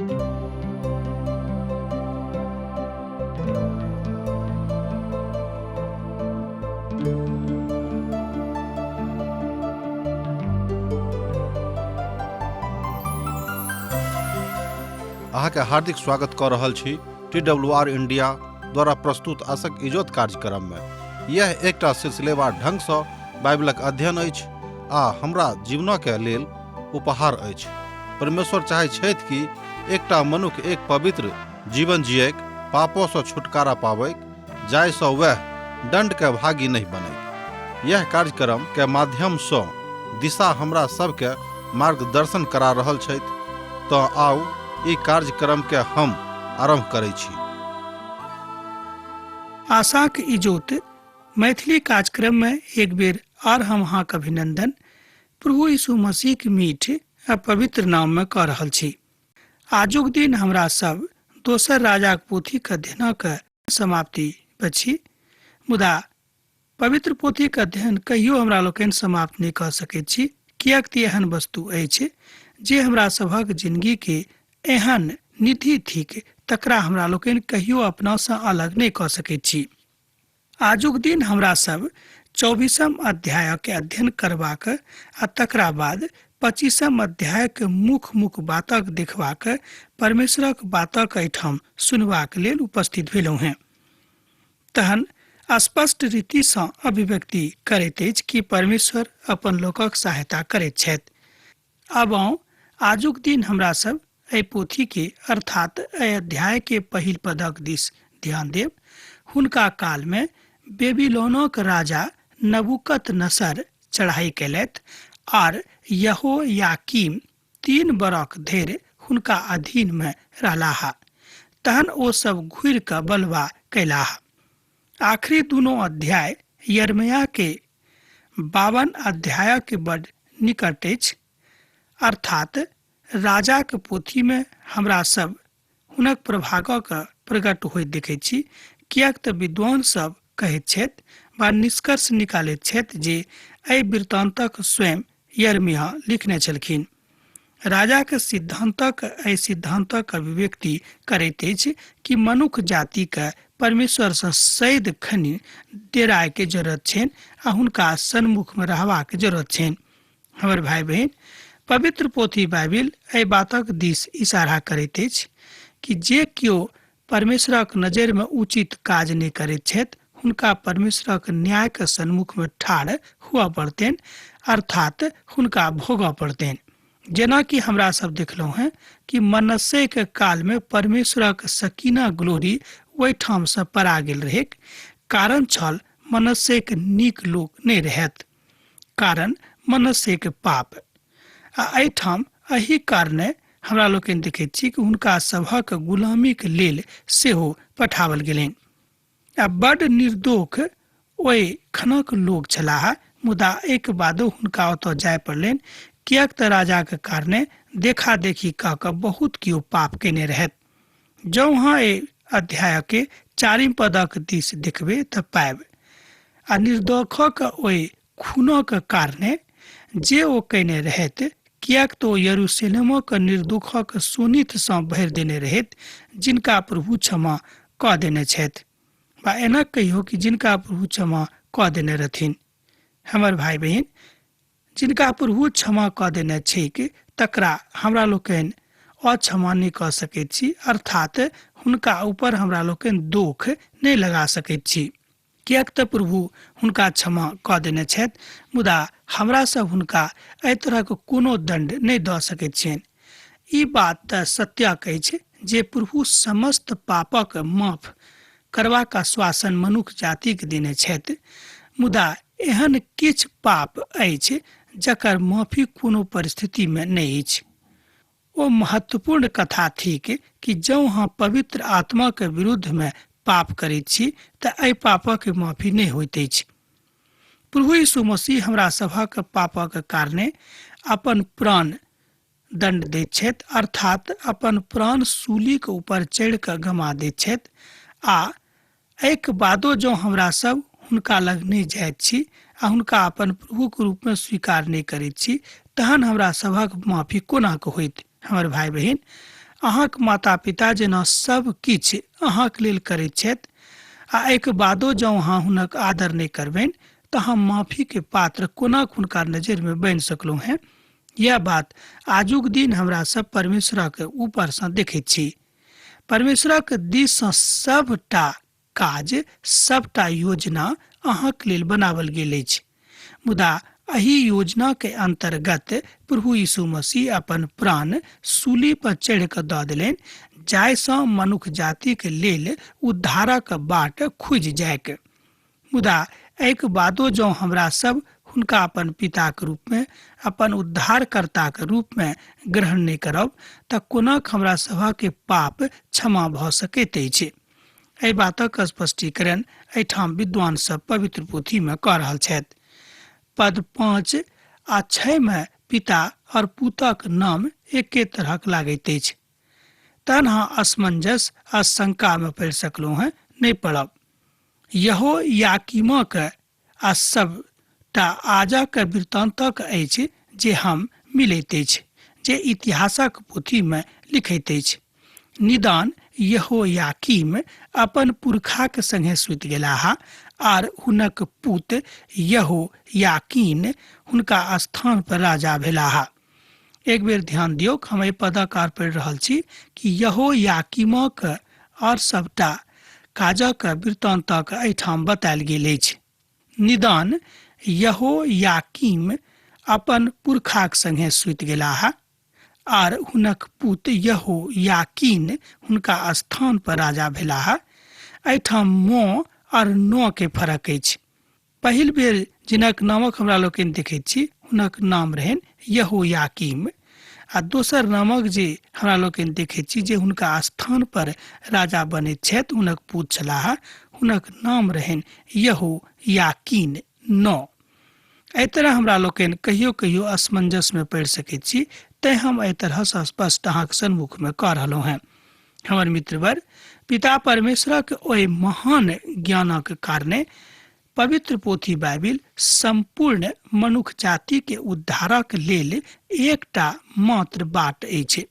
अहाँके हार्दिक स्वागत कऽ रहल छी टी डब्ल्यू आर इंडिया द्वारा प्रस्तुत आशक इजोत कार्यक्रममे। यह एकटा सिलसिलेवार ढंगसँ बाइबलक अध्ययन अछि आ हमरा जीवनके लेल उपहार अछि। परमेश्वर चाहै छथि कि एकटा मनुख एक पवित्र जीवन जियैक, पापोसँ छुटकारा पाबैक, जाहिसँ वएह दण्डके भागी नहि बनैक। यह कार्यक्रम के माध्यमसँ दिशा हमरा सबके मार्गदर्शन करा रहल छथि। तँ आउ ई कार्यक्रम के हम आरम्भ करै छी। आशाक इजोत मैथिली कार्यक्रम में एक बेर आर हम अहाँक अभिनंदन प्रभु यीशु मसीह के मीठ आ पवित्र नाम में कऽ रहल छी। आजुक दिन हमरा सब दोसर राजाक पोथीक अध्ययनक समाप्ति अछि, मुदा पवित्र पोथीक अध्ययन कहियो हमरा लोकनि समाप्त नहि कऽ सकैत छी, किएक तऽ एहन वस्तु अछि जे हमरा सभक जिंदगी के एहन निधि थिक तकरा हमरा लोकनि कहियो अपनासँ अलग नहि कऽ सकैत छी। आजुक दिन हमरा सब 24 अध्यायक अध्ययन करबाक आ तकरा बाद 25 अध्यायक मुख्य मुख्य बातक देखबाक परमेश्वरक बातक एहिठाम सुनबाक लेल उपस्थित भेलहुँ हेँ। तहन स्पष्ट रीतिसँ अभिव्यक्ति करैत अछि कि परमेश्वर अपन लोकक सहायता करैत छथि। आब आउ आजुक दिन हमरा सब एहि पोथी के अर्थात एहि अध्याय के पहिल पदक दिस ध्यान देब। हुनका काल में बेबीलोनक राजा नबूकत नसर चढ़ाई कयलथि आर यहोयाकीम 3 बरख धरि हुनका अधीन में रहलाह। तहन ओ सब घुरि कऽ बलवा कयलाह। आखिरी दुनू अध्याय यिर्मयाह के 52 अध्याय के बड निकट अछि, अर्थात राजाक पोथी में हमरा सब हुनक प्रभागक प्रकट होइत देखैत छी, किएक तऽ विद्वान सब कहैत छथि वा निष्कर्ष निकालैत छथि जे एहि वृत्तांतक स्वयं यिर्मयाह लिखने छलखिन। राजाक सिद्धांतक एहि सिद्धांतक अभिव्यक्ति करैत अछि कि मनुख जातिके परमेश्वरसँ सैद खनि डेरायके जरूरत छनि आ हुनका सन्मुखमे रहबाक जरूरत छनि। हमर भाई बहिन, पवित्र पोथी बाइबिल एहि बातक दिस इशारा करैत अछि कि जे केओ परमेश्वरक नजरिमे उचित काज नहि करैत छथि हुनका परमेश्वरक न्यायके सन्मुखमे ठाढ़ हुअ पड़तनि, अर्थात हुनका भोगऽ पड़तनि। जेना कि हमरा सब देखलहुँ हेँ कि मनस्सेके कालमे परमेश्वरक सकीना ग्लोरी ओहिठामसँ पड़ा गेल रहैक। कारण छल मनस्सेक नीक लोक नहि रहैत, कारण मनस्सेक पाप। आ एहिठाम एहि कारणे हमरा लोकनि देखैत छी कि हुनका सभक गुलामीक लेल सेहो पठाओल गेलनि। आ बड निर्दोख ओहि खनक लोक छलाह, मुदा एहिके बादो हुनका ओतऽ जाय पड़लनि, किएक तऽ राजाक कारणे देखा देखी कऽ कऽ बहुत केओ पाप केने रहथि। जँ अहाँ एहि अध्यायके 4 पदक दिस देखबै तऽ पायब, आ निर्दोखक ओहि खूनक कारणे जे ओ कयने रहथि, किएक तऽ ओ यरूशलेमक निर्दोखक शोणितसँ भरि देने रहथि, जिनका प्रभु क्षमा कऽ देने छथि, वा एना कहियो कि जिनका प्रभु क्षमा कऽ देने रहथिन। हमर भाई बहिन, जिनका प्रभु क्षमा कऽ देने छैक तकरा हमरा लोकनि अक्षमा नहि कऽ सकैत छी, अर्थात हुनका ऊपर हमरा लोकनि दोख नहि लगा सकैत छी, किएक तऽ प्रभु हुनका क्षमा कऽ देने छथि, मुदा हमरा सब हुनका एहि तरहक कोनो दण्ड नहि दऽ सकैत छियनि। ई बात तऽ सत्यक अछि जे प्रभु समस्त पापक माफ करबाक आश्वासन मनुख जातिक देने छथि, मुदा एहन किछु पाप अछि जकर माफी कोनो परिस्थितिमे नहि अछि। ओ महत्वपूर्ण कथा थिक कि जँ अहाँ पवित्र आत्माक विरुद्धमे पाप करैत छी तऽ एहि पापक माफी नहि होइत अछि। प्रभु यीशु मसीह हमरा सभक पापक कारणे अपन प्राण दण्ड दैत छथि, अर्थात अपन प्राण सूलीक ऊपर चढ़ि कऽ गमा दैत छथि, आ एहिके बादो जँ हमरा सब हुनका लग नहि जाइत छी आ हुनका अपन प्रभुक रूपमे स्वीकार नहि करैत छी, तहन हमरा सभक माफी कोना कऽ होइत? हमर भाई बहिन, अहाँक माता पिता जेना सब किछु अहाँक लेल करैत छथि आ एहिके बादो जँ अहाँ हुनक आदर नहि करबनि तऽ अहाँ माफीके पात्र कोना हुनका नजरिमे बनि सकलहुँ हेँ। यैह बात आजुक दिन हमरा सब परमेश्वरक ऊपरसँ देखैत छी। परमेश्वरक दिससँ सभटा काज, सभटा योजना अहाँक लेल बनावल गेल अछि। मुदा एहि योजना के अंतर्गत प्रभु यीशु मसीह अपन प्राण सूली पर चढ़ि कऽ दऽ देलनि, जाहिसँ मनुख जातिक लेल उद्धारक बाट खुजि जाइक। मुदा एहिके बादो जँ हमरा सब हुनका अपन पिताक रूपमे, अपन उद्धारकर्ताक रूपमे ग्रहण नहि करब तऽ कोना हमरा सभक पाप क्षमा भऽ सकैत अछि? एहि बातक स्पष्टीकरण एहिठाम विद्वान सब पवित्र पोथीमे कऽ रहल छथि। पद 5 आ 6 मे पिता और पुतक नाम एके तरहक लागैत अछि। तहन अहाँ असमंजस आ शंकामे पड़ि सकलहुँ हेँ, नहि पड़ब। यहो याकीमक आ सब टा आजक वृत्तान्तक अछि जे हम मिलैत अछि, जे इतिहासक पोथीमे लिखैत अछि। निदान यहोयाकीम अपन पुरखाक संगे सुति गेलाह आर हुनक पुत यहोयाकीन हुनका स्थान पर राजा भेलाह। एक बेर ध्यान दियौक, हम एहि पदक आर पढ़ि रहल छी कि यहोयाकीमक और सबटा काजक वृत्तान्तक एहिठाम बतायल गेल अछि। निदान यहोयाकीम अपन पुरखाक संगे सुति गेलाह आर हुनक पुत यहोयाकीन हुनका स्थान पर राजा भेलाह। एहिठाम मो आर नो के फरक अछि। पहिल बेर जिनक नामक हमरा लोकनि देखैत छी हुनक नाम रहनि यहोयाकीम आ दोसर नामक जे हमरा लोकनि देखैत छी जे हुनका स्थान पर राजा बनैत छथि हुनक पूत छलाह, हुनक नाम रहनि यहोयाकीन। 9 एहि तरह हमरा लोकनि कहियो कहियो असमंजसमे पड़ि सकैत छी, तैं हम एहि तरहसँ स्पष्ट अहाँक सन्मुखमे कऽ रहलहुँ हेँ। हमर मित्रवर, पिता परमेश्वरक ओहि महान ज्ञानक कारणे पवित्र पोथी बाइबिल सम्पूर्ण मनुख जाति के उद्धारक लेल एकटा मात्र बाट अछि।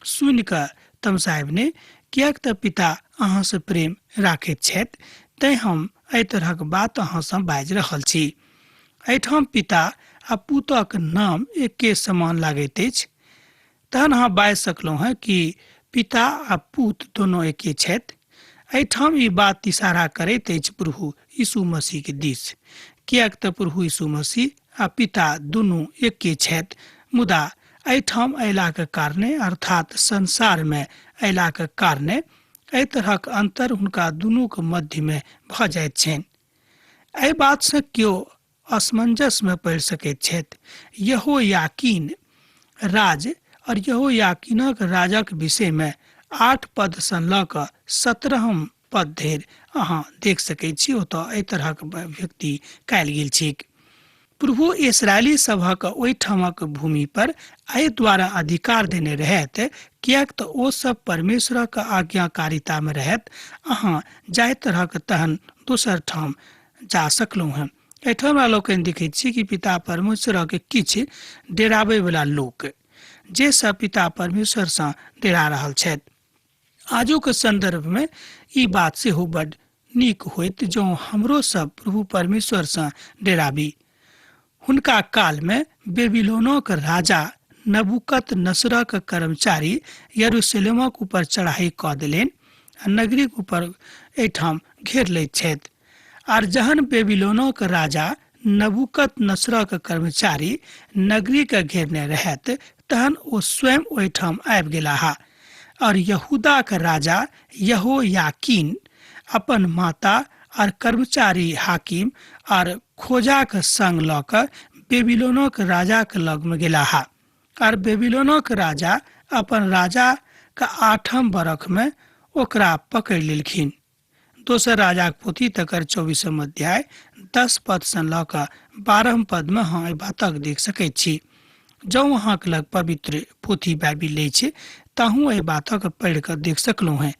सुनि कऽ तमसायब नहि, किएक तऽ पिता अहाँसँ प्रेम राखैत छथि, तैं हम एहि तरहक बात अहाँसँ बाजि रहल छी। एहिठाम पिता आ पुतक नाम एके समान लागैत अछि। तहन अहाँ बाजि सकलहुँ हेँ कि पिता आ पुत दोनो एके छथि। एहिठाम ई बात इशारा करैत अछि प्रभु यीशु मसीहके दिस, किएक तऽ प्रभु यीशु मसीह आ पिता दुनू एके छथि। मुदा एहिठाम अयलाक कारणे, अर्थात संसारमे अयलाक कारणे, एहि तरहक अन्तर हुनका दुनूक मध्यमे भऽ जाइत छनि। एहि बातसँ केओ असमंजसमे पड़ि सकैत छथि। यहोयाकीन राज और यहोयाकीनक राजक विषयमे 8 पदसँ लऽ कऽ 17 पद धरि अहाँ देख सकैत छी। ओतऽ एहि तरहक व्यक्ति कयल गेल छैक। प्रभु इसराइली सभक ओहिठामक भूमि पर एहि द्वारा अधिकार देने रहैत, किएक तऽ ओ सब परमेश्वरक आज्ञाकारितामे रहैत। अहाँ जाहि तरहक तहन दोसर ठाम जा सकलहुँ हेँ। एहिठाम हमरा लोकनि देखैत छी कि पिता परमेश्वरक किछु डेराबैवला लोक जे सब पिता परमेश्वरसँ डेरा रहल छथि। आजुक सन्दर्भमे ई बात सेहो बड नीक होइत जँ हमरो सब प्रभु परमेश्वरसँ डेराबी। हुनका कालमे बेबीलोनक राजा नबूकत नसरक कर्मचारी यरूशलेमक ऊपर चढ़ाई कऽ देलनि आ नगरीक ऊपर एहिठाम घेर लैत छथि। आर जहन बेबीलोनक राजा नबूकत नसरक कर्मचारी नगरीके घेरने रहैत, तहन ओ स्वयं ओहिठाम आबि गेलाह। और यहूदाक राजा यहोयाकीन अपन माता और कर्मचारी हाकिम और खोजाक संग लऽ कऽ बेबीलोनक राजाक लगमे गेलाह। और बेबीलोनक राजा अपन राजाक 8म बरखमे ओकरा पकड़ि लेलखिन। दोसर राजाक पोथी तकर 24 अध्याय 10 पदसँ लऽ कऽ 12 पदमे अहाँ एहि बातक देख सकैत छी। जँ अहाँक लग पवित्र पोथी बाइबिल अछि तहूँ एहि बातक पढ़ि कऽ देख सकलहुँ हेँ।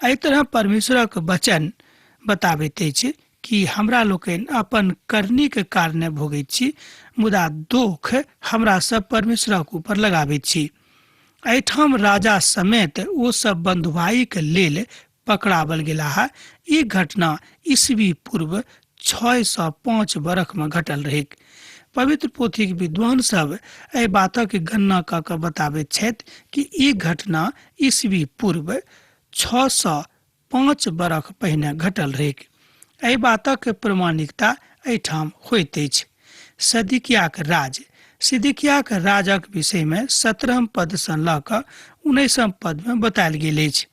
एहि तरह परमेश्वरक वचन बताबैत अछि कि हमरा लोकनि अपन करनीक कारणे भोगैत छी, मुदा दोख हमरा सब परमेश्वरक ऊपर लगाबैत छी। एहिठाम राजा समेत ओ सब बंधुआईक लेल पकड़ावल गेलाह। ई घटना ईस्वी पूर्व 605 बरख में घटल रहैक। पवित्र पोथीक विद्वान सब एहि बातक गणना कऽ कऽ बताबैत छथि कि ई घटना ईस्वी पूर्व 605 बरख पहिने घटल रहैक। एहि बातक प्रमाणिकता एहिठाम होइत अछि। सदिकियाक राज। सिदिकियाक राजक विषयमे 17 पदसँ लऽ कऽ 19 पदमे बतायल गेल अछि।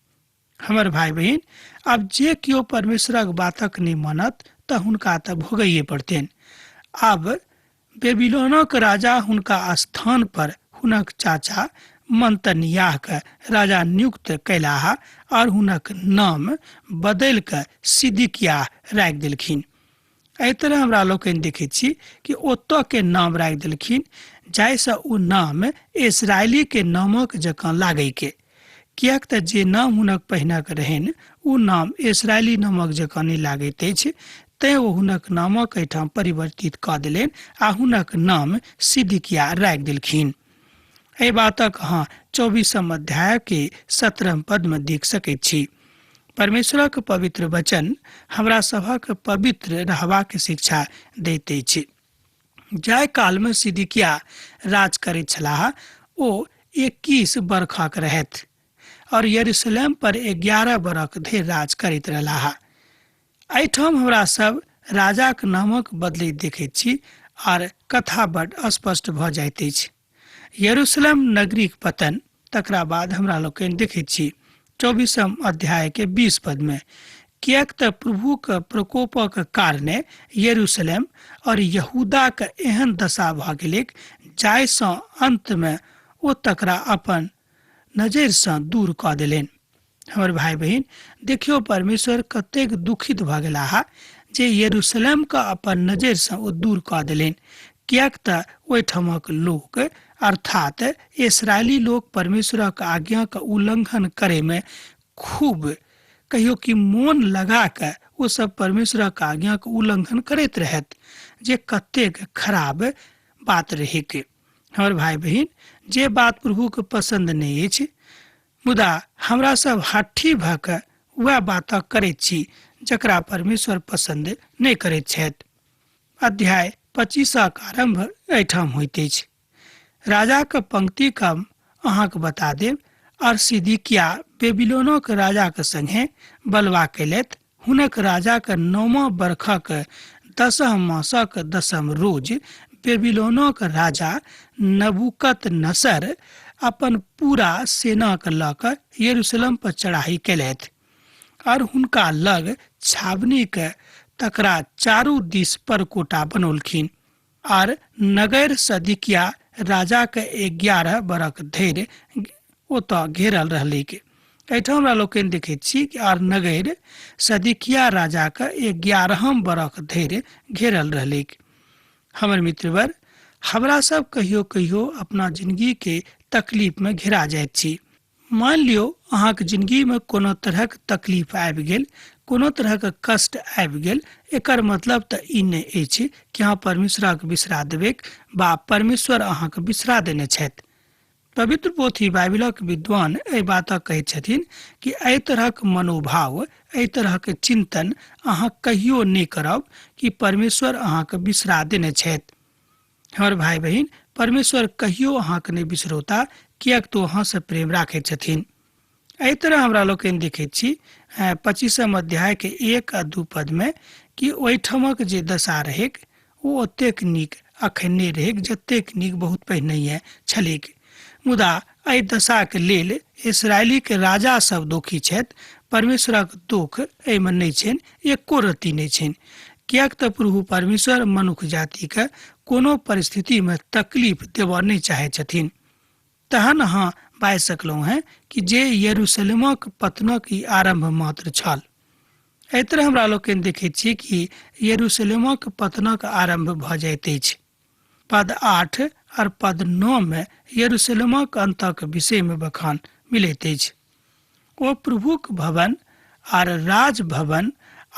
हमर भाय बहिन, आब जे केओ परमेश्वरक बातक नहि मानत तऽ हुनका तऽ भोगैए पड़तनि। आब बेबीलोनक राजा हुनका स्थान पर हुनक चाचा मंतनियाहके राजा नियुक्त कयलाह और हुनक नाम बदलि कऽ सिदिकियाह राखि देलखिन। एहि तरह हमरा लोकनि देखैत छी कि ओतऽ के नाम राखि देलखिन जाहिसँ ओ नाम इसराइलीके नामक जकाँ लागैके, किएक तऽ जे नाम हुनक पहिनक रहनि ओ नाम इसराइली नामक जकाँ नहि लागैत अछि, तेँ ओ हुनक नामक एहिठाम परिवर्तित कऽ देलनि आ हुनक नाम सिदिकिया राखि देलखिन। एहि बातक अहाँ 24 अध्याय के 17 पदमे देख सकैत छी। परमेश्वरक पवित्र वचन हमरा सभक पवित्र रहबाक शिक्षा दैत अछि। जाहि कालमे सिदिकिया राज करैत छलाह ओ 21 बरखक रहथि और यरूशलेम पर 11 बरख धरि राज करैत रहलाह। एहिठाम हमरा सब राजाक नामक बदलैत देखैत छी आर कथा बड स्पष्ट भऽ जाइत अछि। यरूशलेम नगरीक पतन तकरा बाद हमरा लोकनि देखैत छी 24 अध्याय के 20 पद में, किएक तऽ प्रभुक प्रकोपक कारणे यरूशलेम और यहूदाक एहन दशा भऽ गेलैक जाहिसँ अंतमे ओ तकरा अपन नजरिसँ दूर कऽ देलनि। हमर भाय बहिन, देखियौ परमेश्वर कतेक दुखित भऽ गेलाह जे यरूशलेमके अपन नजरिसँ ओ दूर कऽ देलनि, किएक तऽ ओहिठामक लोक अर्थात इसराइली लोक परमेश्वरक आज्ञाके उल्लंघन करैमे खूब कहियो कि मोन लगा कऽ ओ सब परमेश्वरक आज्ञाके उल्लंघन करैत रहत, जे कतेक खराब बात रहैक। हमर भाय बहिन, जे बात प्रभुके पसन्द नहि अछि मुदा हमरा सब हठी भऽ कऽ वएह बात करैत छी जकरा परमेश्वर पसन्द नहि करैत छथि। अध्याय 25 आरम्भ एहिठाम होइत अछि। राजाक पंक्ति कम अहाँके बता देब, और सिदिकिया बेबीलोनक राजाक संगे बलवा कयलथि। हुनक राजाक 9 बरखक 10 मासक 10 रोज बेबीलोनक राजा नबूकदनेस्सर अपन पूरा सेनाक लऽ कऽ यरूशलेम पर चढ़ाई कयलथि और हुनका लग छावनी के तकरा चारू दिस परकोटा बनौलखिन आर नगर सदिकिया राजा के 11 बरख धरि ओतऽ घेरल रहलैक। एहिठाम हमरा लोकनि देखैत छी कि आर नगर सदिकिया राजा के 11 बरख धरि घेरल रहलैक। हमर मित्रवर, हमरा सब कहियो कहियो अपना जिंदगी के तकलीफ में घेरा जाइत छी। मान लियौ अहाँके जिंदगी में कोनो तरहक तकलीफ आबि गेल, कोनो तरहक कष्ट आबि गेल, एकर मतलब तऽ ई नहि अछि कि अहाँ परमेश्वरक बिसरा देबैक बा परमेश्वर अहाँके बिसरा देने छथि। पवित्र पोथी बाइबिलक विद्वान एहि बातक कहैत छथिन कि एहि तरहक मनोभाव, एहि तरहक चिंतन अहाँ कहियो नहि करब कि परमेश्वर अहाँके बिसरा देने छथि। हमर भाय बहिन, परमेश्वर कहियो अहाँके नहि बिसरौता, किएक तऽ ओ अहाँसँ प्रेम राखैत छथिन। एहि तरह हमरा लोकनि देखैत छी 25 अध्याय के 1 आ 2 पद में कि ओहिठामक जे दशा रहैक ओ ओतेक नीक अखन नहि रहैक जतेक नीक बहुत पहिनहिए छलैक। मुदा एहि दशाके लेल इसराइलीके राजा सब दोखी छथि, परमेश्वरक दोख एहिमे नहि छनि, एको रत्ती नहि छनि। किएक तऽ प्रभु परमेश्वर मनुख जातिके कोनो परिस्थितिमे तकलीफ देबऽ नहि चाहै छथिन। तहन अहाँ बाजि सकलहुँ हेँ कि जे यरूशलेमक पतनक ई आरम्भ मात्र छल। एहि तरह हमरा लोकनि देखैत छी कि यरूशलेमक पतनक आरम्भ भऽ जाइत अछि। पद 8 और पद 9 में यरूशलेमक अंतक विषय में बखान मिलैत अछि। ओ प्रभुक भवन आर राजभवन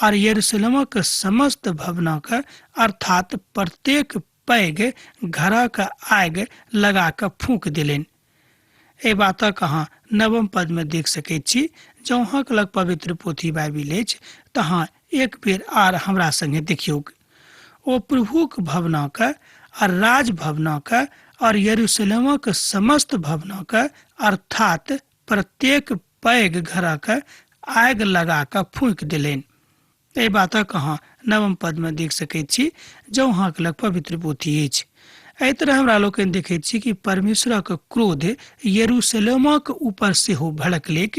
आर यरूशलेमक समस्त भवनक अर्थात प्रत्येक पैघ घरक आगि लगा कऽ फूंक देलनि। एहि बातक अहाँ नवम पदमे देख सकैत छी। जँ अहाँक लग पवित्र पोथी बाइबिल अछि तऽ अहाँ एक बेर आर हमरा संगे देखियौक। ओ प्रभुक भवनक आ राजभवनक और यरूशलेमक समस्त भवनक, अर्थात प्रत्येक पैघ घरक आगि लगा कऽ फूकि देलनि। एहि बातक अहाँ नवम पदमे देख सकैत छी, जँ अहाँक लग पवित्र पोथी अछि। एहि तरह हमरा लोकनि देखैत छी कि परमेश्वरक क्रोध यरूशलेमक ऊपर सेहो भड़कलैक,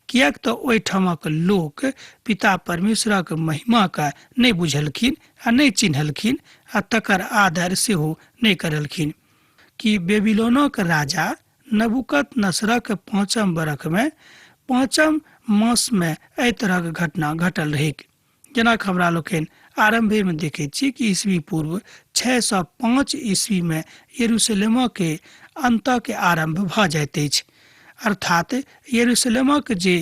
किएक तऽ ओहिठामक लोक पिता परमेश्वरक महिमाके नहि बुझलखिन आ नहि चिन्हलखिन आ तकर आदर सेहो नहि करलखिन। कि बेबीलोनक राजा नबूकत नसरक पाँचम बरखमे पाँचम मासमे एहि तरहक घटना घटल रहैक। जेना हमरा लोकनि आरम्भेमे देखैत छी कि ईस्वी पूर्व 605 ईस्वीमे यरूशलेमके अन्तके आरम्भ भऽ जाइत अछि। अर्थात यरूशलेमक जे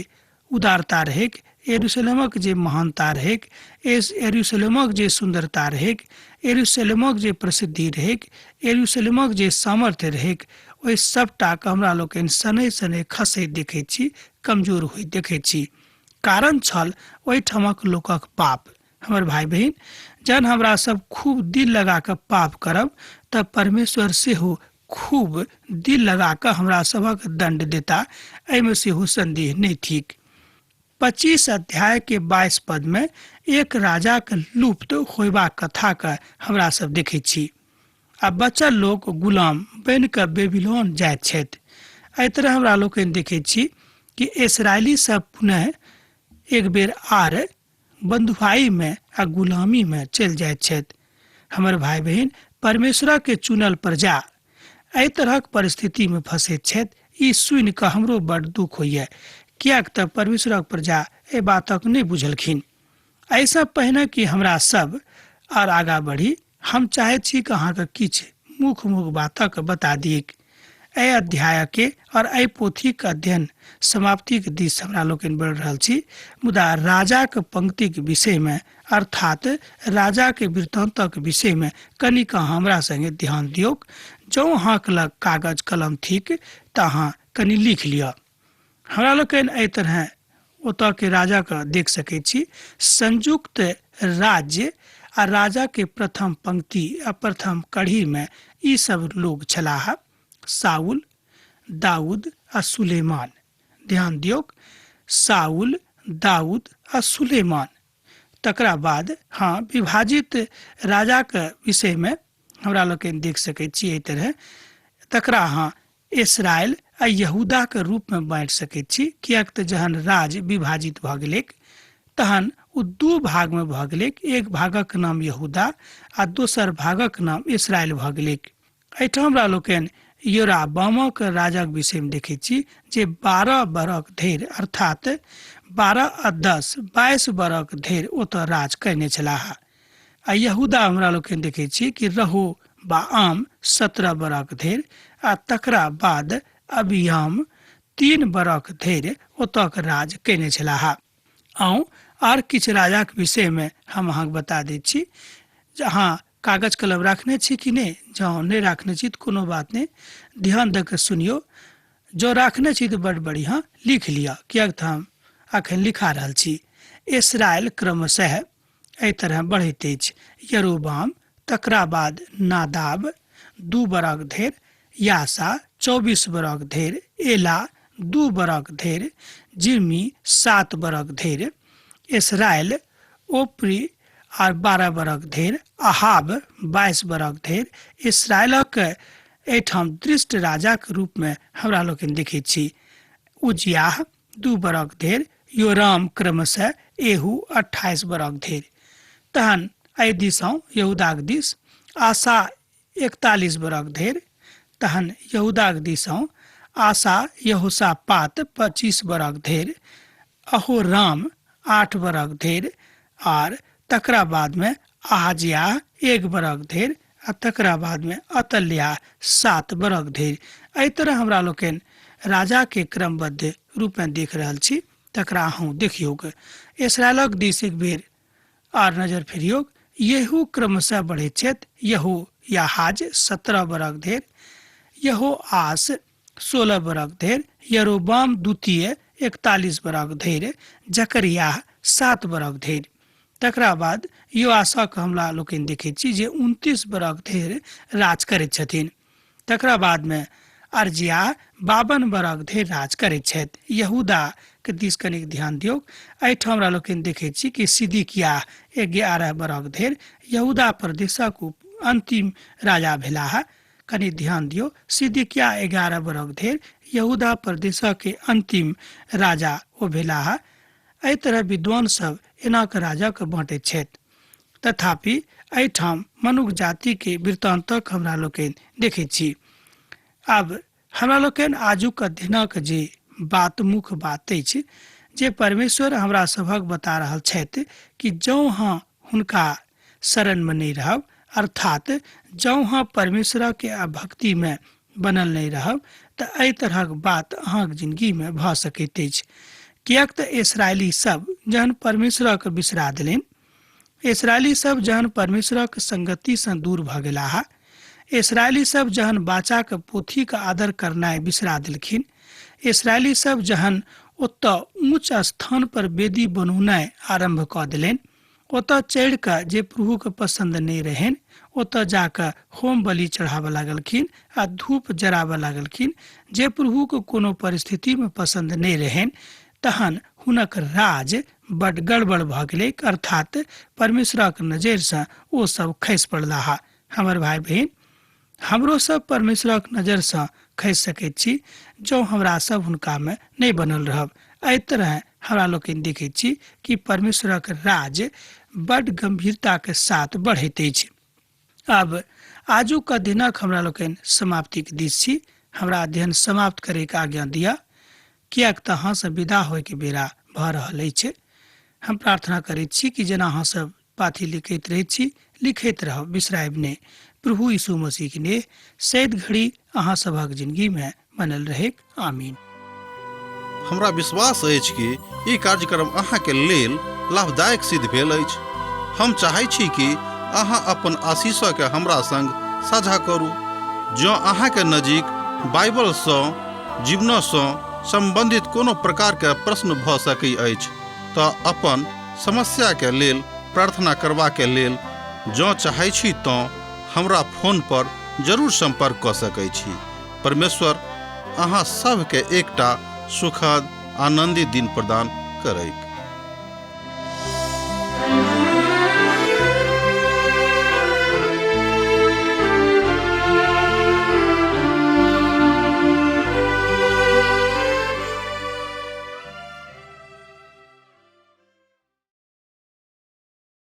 उदारता रहैक, यरूशलेमक जे महानता रहैक, यरूशलेमक जे सुन्दरता रहैक, यरूशलेमक जे प्रसिद्धि रहैक, यरूशलेमक जे सामर्थ्य रहैक, ओहि सबटाके हमरा लोकनि शनैः शनैः खसैत देखैत छी, कमजोर होइत देखैत छी। कारण छल ओहिठामक लोकक पाप। हमर भाई बहिन, जहन हमरा सब खूब दिल लगा कऽ पाप करब तऽ परमेश्वर सेहो खूब दिल लगा कऽ हमरा सभक दंड देता, एहिमे सेहो संदेह नहि थिक। 25 अध्याय के 22 पद में एक राजाक लुप्त होयबाक कथा के हमरा सब देखै छी आ बचल लोक गुलाम बनि कऽ बेबीलोन जाइत छथि। एहि तरह हमरा लोकनि देखै छी कि इसराइली सब पुनः एक बेर आर बंधुआई में आ गुलामी में चलि जाइत छथि। हमर भाई बहिन, परमेश्वरक के चुनल प्रजा एहि तरहक परिस्थिति में फंसैत छथि, ई सुनि कऽ हमरो बड़ दुख होइए, किएक तऽ परमेश्वरक प्रजा एहि बातक नहि बुझलखिन। एहिसँ पहिने कि हमरा सब आर आगाँ बढ़ी, हम चाहैत छी कि अहाँके किछु मुख्य मुख्य बातक बता दियैक। एहि अध्यायके और एहि पोथीक अध्ययन समाप्तिक दिस हमरा लोकनि बढ़ि रहल छी, मुदा राजाक पंक्तिक विषयमे, अर्थात राजाके वृत्तान्तक विषयमे कनिक अहाँ हमरा संगे ध्यान दियौक। जँ अहाँक लग कागज कलम थिक तऽ अहाँ कनि लिख लिअ। हमरा लोकनि एहि तरहे ओतऽ के राजाके देख सकै छी। संयुक्त राज्य आ राजाके प्रथम पंक्ति आ प्रथम कढ़ीमे ई सब लोग छलाह: साउल, दाऊद आ सुलेमान। ध्यान दियौक, साउल, दाऊद आ सुलेमान। तकरा बाद हाँ, विभाजित राजाके विषयमे हमरा लोकनि देख सकै छी एहि तरहे। तकरा अहाँ इसराइल आ यहूदाके रूपमे बाँटि सकैत छी, किएक तऽ जहन राज्य विभाजित भऽ गेलैक तहन ओ दू भागमे भऽ गेलैक। एक भागक नाम यहूदा आ दोसर भागक नाम इसराइल भऽ गेलैक। एहिठाम हमरा लोकनि योराबामक राजाक विषयमे देखैत छी जे 12 बरख धरि, अर्थात 12 आ 10, 22 बरख धरि ओतऽ राज कयने छलाह। आ यहूदा हमरा लोकनि देखै छी कि रहो बाआम 17 बरख धरि आ तकरा बाद अबियाम 3 बरख धरि ओतऽक राज कयने छलाह। आउ आर किछु राजाक विषयमे हम अहाँके बता दैत छी। जे अहाँ कागज कलम राखने छी कि नहि? जँ नहि राखने छी तऽ कोनो बात नहि, ध्यान दऽ कऽ सुनियौ। जँ राखने छी तऽ बड़ बढ़िआँ, लिख लिअ, किएक तऽ हम अखन लिखा रहल छी। इसराइल क्रमशः एहि तरह बढ़ैत अछि: यरोबाम, तकरा बाद नादाब 2 बरख धरि, यासा 24 बरख धरि, एला 2 बरख धरि, जिर्मी 7 बरख धरि, इसराइल ओप्री आर 12 बरख धरि, अहाब 22 बरख धरि। इसराइलक एहिठाम दृष्ट राजाक रूपमे हमरा लोकनि देखैत छी। उजियाह 2 बरख धरि, योराम क्रमशः एहू 28 बरख धरि। तहन एहि दिस आउ, यहूदाक दिस, आशा 41 बरख धरि। तहन यहूदाक दिस आउ, आशा यहोशापात 25 बरख धरि, अहोराम 8 बरख धरि, आर तकरा बादमे आहाजियाह 1 बरख धरि, आ तकरा बादमे अतल्याह 7 बरख धरि। एहि तरह हमरा लोकनि राजाके क्रमबद्ध रूपमे देख रहल छी, तकरा अहूँ देखियौक। इसराइलक दिस एक बेर आर नजर फेरियौक। येहू क्रमशः बढ़ैत छथि। यहो याहाज 17 बरख धरि, यहो आस 16 बरख धरि, यरोबाम द्वितीय 41 बरख धरि, जकरियाह 7 बरख धरि। तकरा बाद योआशक हमरा लोकनि देखैत छी जे 29 बरख धरि राज करैत छथिन। तकरा बादमे अर्जिया 52 बरख धरि राज करैत छथि। यहूदा के दिस कनिक ध्यान दियौ। एहिठाम हमरा लोकनि देखैत छी कि सिदिकिया 11 बरख धरि यहूदा प्रदेशक अंतिम राजा भेलाह। कनि ध्यान दियौ, सिदिकिया 11 बरख धरि यहूदा प्रदेशक के अंतिम राजा ओ भेलाह। एहि तरह विद्वान सब एना कऽ राजाके बाँटैत छथि। तथापि एहिठाम मनुख जातिके वृत्तान्तक हमरा लोकनि देखैत छी। आब हमरा लोकनि आजुक अध्ययनक जे बात मुख्य बात अछि जे परमेश्वर हमरा सभक बता रहल छथि कि जौं अहाँ हुनका शरणमे नहि रहब, अर्थात जौं अहाँ परमेश्वरके भक्तिमे बनल नहि रहब, तऽ एहि तरहक बात अहाँक जिंदगीमे भऽ सकैत अछि। किएक तऽ इसराइली सब जहन परमेश्वरक बिसरा देलनि, इसराइली सब जहन परमेश्वरक संगतिसँ दूर भऽ गेलाह, इसराइली सब जहन बाचाक पोथीक आदर करनाइ बिसरा देलखिन, इसराइली सब जहन ओतऽ ऊँच स्थान पर वेदी बनौनाइ आरम्भ कऽ देलनि, ओतऽ चढ़ि कऽ जे प्रभुके पसन्द नहि रहनि ओतऽ जा कऽ होम बलि चढ़ाबऽ लागलखिन आ धूप जराबऽ लागलखिन, जे प्रभुके कोनो परिस्थितिमे पसन्द नहि रहनि, तहन हुनक राज बड गड़बड़ भऽ गेलैक, अर्थात परमेश्वरक नजरिसँ ओ सब खसि पड़लाह। हमर भाय बहिन, हमरो सब परमेश्वरक नजरसँ खसि सकैत छी जँ हमरा सब हुनकामे नहि बनल रहब। एहि तरह हमरा लोकनि देखैत छी कि परमेश्वरक राज बड गंभीरताके साथ बढ़ैत अछि। आब आजुक अध्ययनक हमरा लोकनि समाप्तिक दिस छी। हमरा अध्ययन समाप्त करैके आज्ञा दिअ, किएक तऽ अहाँसँ विदा होइके बेरा भऽ रहल अछि। हम प्रार्थना करैत छी कि जेना अहाँ सब पाथी लिखैत रहैत छी, लिखैत रहब, बिसरायब नहि। प्रभु यीशु मसीह के नेह सैद घड़ी अहाँ सभक जिंदगी में बनल रहेक। आमीन। हमरा विश्वास अछि कि ई कार्यक्रम अहाँके लेल लाभदायक सिद्ध भेल अछि। हम चाहै छी कि अहाँ अपन आशीषके हमरा संग साझा करू। जँ अहाँके नजीक बाइबलसँ जीवनसँ सम्बन्धित कोनो प्रकारके प्रश्न भऽ सकै अछि तऽ अपन समस्याके लेल प्रार्थना करबाके लेल जँ चाहै छी तँ हमरा फोन पर जरूर सम्पर्क कऽ सकै छी। परमेश्वर अहाँ सभके एकटा सुखद आनन्दित दिन प्रदान करैक।